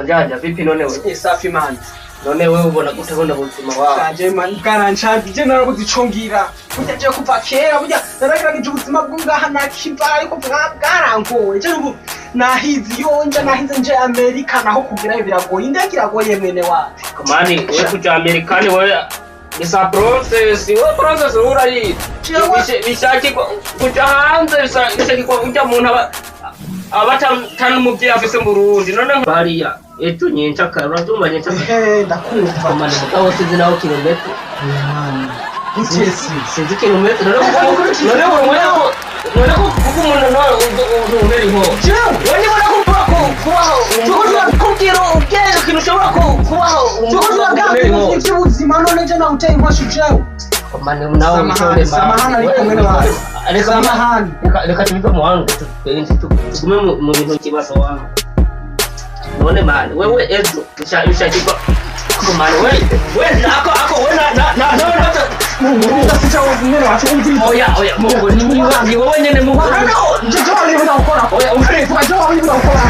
Mujanja vipi none we? Safi man. None wewe ubona gute buno buzima wawe? Kanje man bwaranshanze, je narabuze ico ngira. Burya je kuva kera, burya naragerageje ubuzima bwo ngaha nakiva, ariko bwarangoye. Je ubu nahize iyo nja, nahize nje Amerika, naho kugerayo biragoye, indege iragoye mwene wacu. Kamani wewe kuja Amerikani wewe bisa process, wewe process urayi. Bishakirwa kuja hanze, bishakirwa kuja muntu aba ata n'umuvyeyi afise mu Burundi. None bariya ejo nyencakara, uravyumva, nyencakara. Ndakumva. Kamani, mugabo sinzi naho kilometero. Gute si? Sinzi kilometero. None buri mwanya ko none ko kuko umuntu nawe umera inkoho. Jewe Wewe nibona ko ushobora kubaho kubwira ubwenge ikintu ushobora kubaho. Tuko turaganira ivy'ubuzima, none je nawuteye inkoshi jewe. Mane nawe. Samahani, samahani, ariko mwene wacu. Reka. Samahani. Reka tubive mu wangu, tugume mu bintu kibazo wangu. None mane wewe ejo ushakirwa ako mane we ako we na na na na na. Ndasica mwene wacu, umviriza. Oya oya, Mungu ni wowe nyene, Mungu. Je wabonye ibyo ndakora. Oya. Je wabonye ibyo ndakora.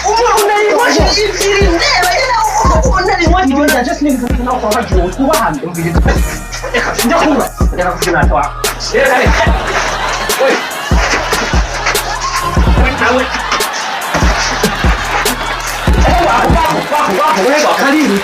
Umuntu unari inkoshi ibiri ndeba nyene, unari inkoshi. Ibyo je sinigeze ndakora, jewe twubahane. Reka. Ndakura. Reka kushina twa. Reka reka. Oi. Nawe. Karibu.